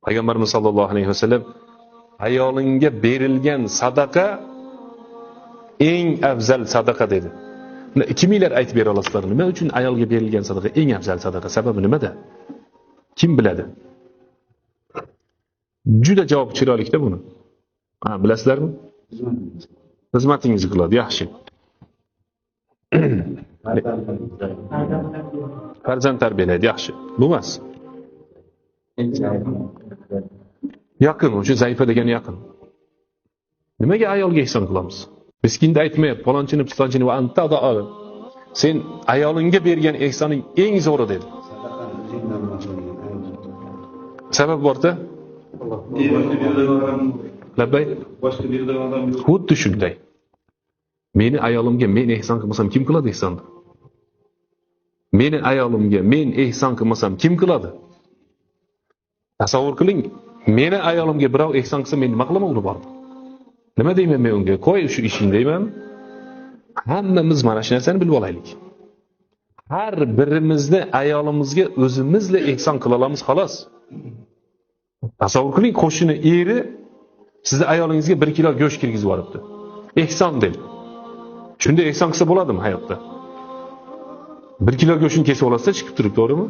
Payg'ambarimiz sollallohu alayhi vasallam ayolingga berilgan sadaqa eng afzal sadaqa dedi. Kiminglar aytib bera olasizlar, nima uchun ayolga berilgan sadaqa eng afzal sadaqa? Sababi nimada? Kim biladi? Juda javob chiroylikda buni. Ha, bilasizlarmi? Xizmatingizni qiladi, yaxshi. Farzand tarbiyalaydi, yaxshi. Bu emas. Yaqin, o'sha zaifa degani yaqin. Nimaga ayolga ehson qilamiz? Miskinda aytmayapti, palonchini, pistonchini va anta da. Sen ayolingga bergan ehsoning eng zo'ri dedi. Sabab borda? Labbay. Boshqa beradigan odam yo'q. Xuddi shunday. Meni ayolimga men ehson qilmasam kim qiladi ehsonni? Meni ayolimga men ehson qilmasam kim qiladi? Tasavvur qiling, meni ayolimga birov ehson qilsa men nima qilaman uni borib? Nima deyman men unga? Qo'y shu ishingni deyman. Hammamiz mana shu narsani bilib olaylik. Har birimizni ayolimizga o'zimizla ehson qila olamiz xolos. Tasavvur qiling, qo'shni eri sizni ayolingizga 1 kilo go'sht kirgizib yuboribdi. Ehson deb. Shunda ehson qilsa bo'ladimi hayotda? 1 kilo go'shtni kesib olasizda chiqib turib, to'g'rimi?